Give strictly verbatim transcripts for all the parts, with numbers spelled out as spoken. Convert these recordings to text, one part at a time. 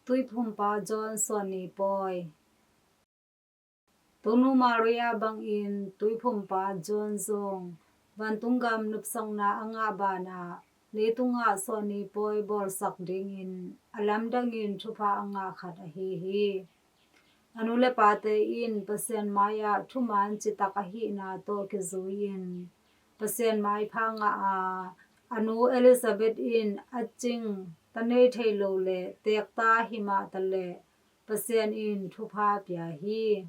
Tuiphumpa John Suahni Pawi. Tonu Maria bangin Tuiphumpa John zong vantung gam nopsakna a ngah banah leitungah suahni pawi bawlsak dingin a lamdangin thupha a ngah khat ahi hi. A nu le pate in Pasian mai-ah thuman citak ahihna tawh kizui-in Pasian maipha ngah a, a nu Elizabeth in a cing ta nei thei lo le teekta himah taleh Pasian in thupha pia hi.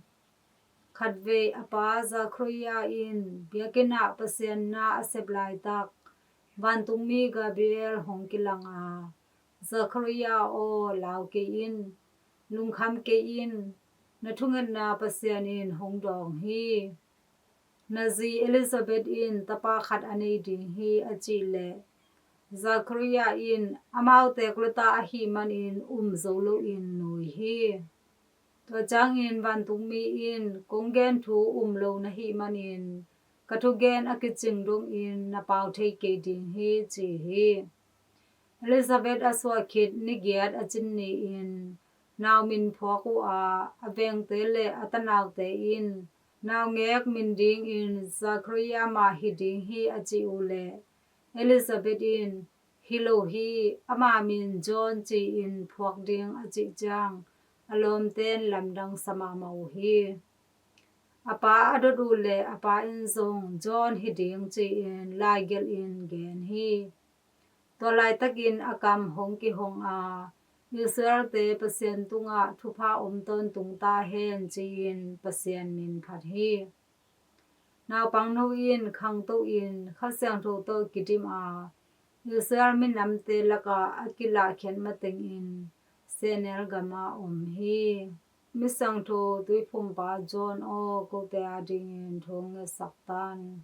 Khatvei a pa Zachariah in biakinn ah Pasian na a sep laitak vantungmi Gabriel hong kilang a, Zachariah aw, lau kei in, lungkham kei in, na thungetna Pasian in hong dawng hi. Na zi Elizabeth in tapa khat a nei ding hi, a cih leh Zachariah in amau teek luta ahih manin um zo loin nui hi. Tua ciangin vantungmi in kong gen thu um lo na hih manin ka thugen a kicing dongin na pau thei kei ding hi, ci hi. Elizabeth a suah khit ni giat a cin ni-in nau min phuak uh a, a vengte le a tanaute in naungek min dingin Zachariah mah hi ding hi, a cih uh leh Elizabeth in hi lo hi, ama min John ci-in phuak ding, a cih ciang a lawmten lamdang sa mahmah uh hi. A pa a dot uh leh a pa in zong John hi ding ci-in laigelhin gen hi. Tua laitakin a kam hong kihong a, Israelte Pasian tungah thupha om tawntung ta hen, ci-in Pasian min phat hi. Naupangno in khangto in Kha Siangtho tawh kidim a, Israel minamte lakah a kilahkhiat matengin sehnel gamah om hi. Misiangtho Tuiphumpa John aw, kote adingin thu hong ngetsak tan.